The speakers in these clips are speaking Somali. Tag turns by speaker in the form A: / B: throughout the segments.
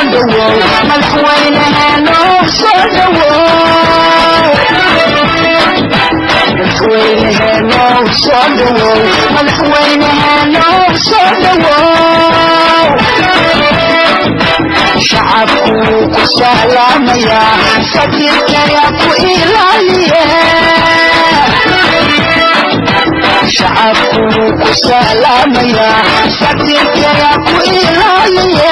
A: Dhawow madaxweyneheenow, soo dhawow madaxweyneheenow, soo dhawow madaxweyneheenow, soo dhawow. Shacabku ku salaamayaa, satirkaya ku ilaaliye. Shacabku ku salaamayaa, satirkaya ku ilaaliye.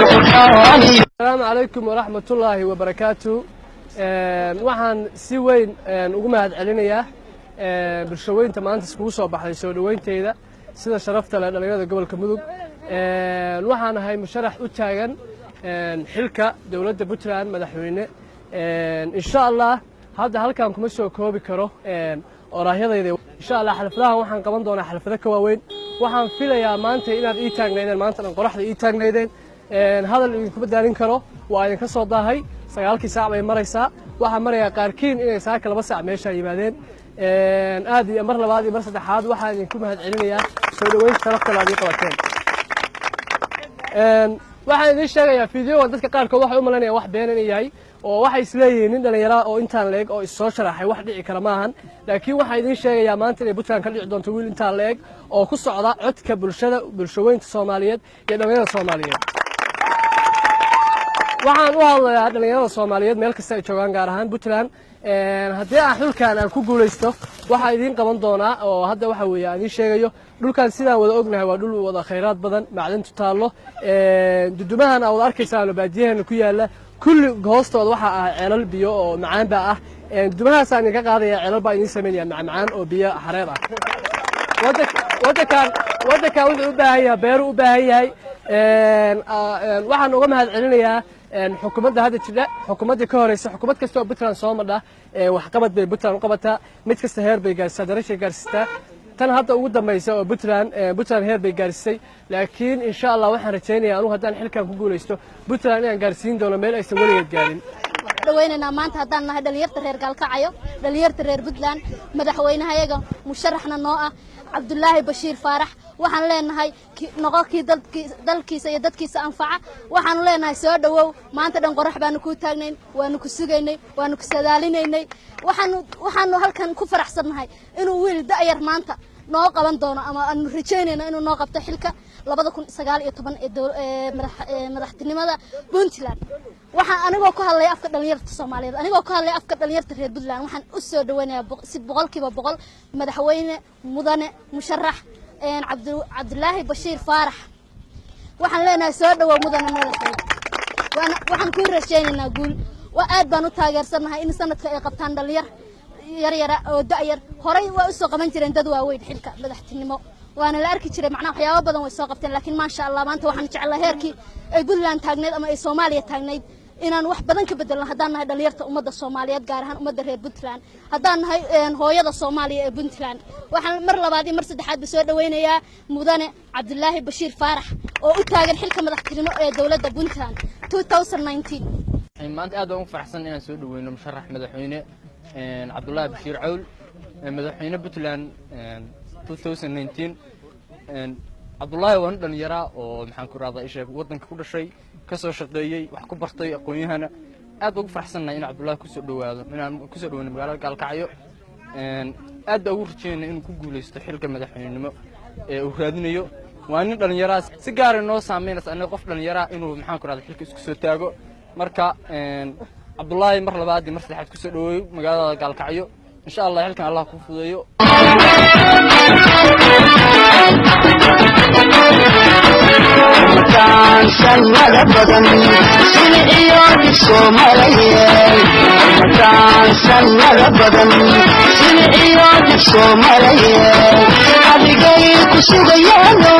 B: Asalaamu calaykum waraxmatullaahi wabarakaatu. Waxaan si weyn ugu mahad celinayaa bulshaweynta maanta iskugu soo baxday soo dhoweynteyda sida sharafta leh, dhalinyarada gobolka Mudug. Waxaan ahay musharax u taagan xilka dowladda Puntland, madaxweyne, insha Allah. Hadda halkan kuma soo koobi karo oraahyadayda. Insha Allah xalfadahan waxaan qaban doonaa xalfado ka waaweyn. Waxaan filayaa maanta inaad ii taagnaydeen, maanta dhan qoraxda ii taagnaydeen. Hadal idinkuma daalin karo, waa idinka soo daahay. 9-kii saac bay maraysaa. Waxaa marayaa qaarkiin inay saaka 2 saac meeshaa yimaadeen. Aad iyo mar labaad iyo mar saddexaad waxaan idinku mahad celinayaa soo dhoweyn sharafta laad ii qabateen. Waxaan idiin sheegayaa, fideogan dadka qaarkood waxay u malaynayaan wax been inay yahay, oo waxay isleeyihiin nin dhallinyaraa oo intaan leeg oo is soo sharaxay wax dhici kara maahan. Laakiin waxaan idiin sheegayaa maanta inay Puntland ka dhici doonto wiil intaan leeg oo ku socda codka bulshada, bulshaweynta Soomaaliyeed iyo dhallinyarada Soomaaliyeed. Waxaan u hadlayaa dhallinyarada Soomaaliyeed meel kasta ay joogaan, gaar ahaan Puntland. Haddii aan xulkan aan ku guulaysto, waxaa idiin qaban doonaa oo hadda waxa weeye aan idiin sheegayo: dhulkan sidaan wada ognahay waa dhul wada khayraad badan, macdantu taallo. Dudumahan aa wada arkaysaan oo baadiyaheena ku yaala, kulli hoostooda waxaa ah ceelal biyo oo macaan baa ah. Dudumahaasaan idinka qaadaya, ceelal baa idiin samaynaya macmacaan oo biyo xareed ah. Waddankan wuxuu u baahan yahay beeru u baahan yahay. Waxaan uga mahad celinayaa xukuumadda hadda jidha, xukuumaddii ka horeysa, xukuumad kasta oo Puntland soo madha waxqabad bay Puntland u qabataa. Mid kasta heer bay gaarsiisaa, darashay gaarsiistaa. Tan hadda ugu dambaysa oo Puntland heer bay gaarsiisay. Laakiin insha Allah waxaan rajaynayaa anugu haddaan xilkan ku guulaysto Puntland inaan gaarsiin doono meel aysan weligeed gaarin.
C: Dhaweynaynaa maanta haddaan nahay dhalinyarta reer Gaalkacayo, dhalinyarta reer Puntland, madaxweynahayaga musharaxna noo ah Cabdulaahi Bashiir Faarax. Waxaan leenahay noqo kii dalkiisa iyo dadkiisa anfaca. Waxaanu leenahay soo dhowow. Maanta dhan qorax baanu kuu taagnayn, waanu ku sugaynay, waanu ku sadaalinaynay. Waxaanu halkan ku faraxsannahay inuu wiil da'yar maanta noo qaban doono, ama aanu rajaynayno inuu noo qabto xilka 2019 ee madaxtinimada Puntland. Waxaan anigoo ku hadlaya afka dhalinyarta Soomaaliyeed, anigoo ku hadlaya afka dhalinyarta reer Puntland, waxaan u soo dhaweynayaa si 100% madaxweyne mudane musharax Cabdulaahi Bashiir Faarax. Waxaan leenahay soo dhawow mudane madaxweyne, waxaan kuu rajaynaynaa guul. Waa aad baan u taageersannahay in sanadka ay qabtaan dhalinyar yaryara oo da'yar. Horay waa usoo qaban jireen dad waaweyn xilka madaxtinimo, waana la arki jiray, macnaha waxyaabo badan way soo qabteen. Laakiin maasha Allah, maanta waxaan jeclaa heerkii ay Puntland taagnayd ama ay Soomaaliya taagnayd inaan wax badan ka bedelno, haddaan nahay dhalinyarta ummadda Soomaaliyeed, gaar ahaan ummadda reer Puntland, haddaan nahay hooyada Soomaaliya ee Puntland. Waxaan mar labaad iyo mar saddexaadba soo dhaweynayaa mudane Cabdulaahi Bashiir Faarax oo u taagan xilka madaxtinimo ee dowladda Puntland 2019.
D: Maanta aad baan ugu faraxsan inaan soo dhaweyno musharax madaxweyne Cabdullaahi Bashiir Cawl, madaxweyne Puntland 2019. Cabdullaahi waa nin dhallinyaraa oo, maxaan ku rahdaa, isheeg, waddanka ku dhashay, ka soo shaqeeyey, wax ku bartay, aqoon-yahana. Aad baan ugu faraxsannahay in Cabdullaahi kusoo dhowaado, inaan kusoo dhaweyno magaalada Gaalkacyo. Aad baan ugu rajeynaya inuu ku guuleysto xilka madaxweynenimo ee uu raadinayo. Waa nin dhallinyaraa, si gaara noo saameynaysa aniga qof dhallinyaraa inuu, maxaan ku rahda, xilka isku soo taago. Marka Cabdullaahi, mar labaad iyo mar saddexaad kusoo dhaweeyo magaalada Gaalkacyo. Insha Allah xilkan Allah kuu fududeeyo.
A: Sanada badan siliciyo dhib soo marayeen, mataan sanada badan siliciyo dhib soo marayeen, adigay ku sugayaano.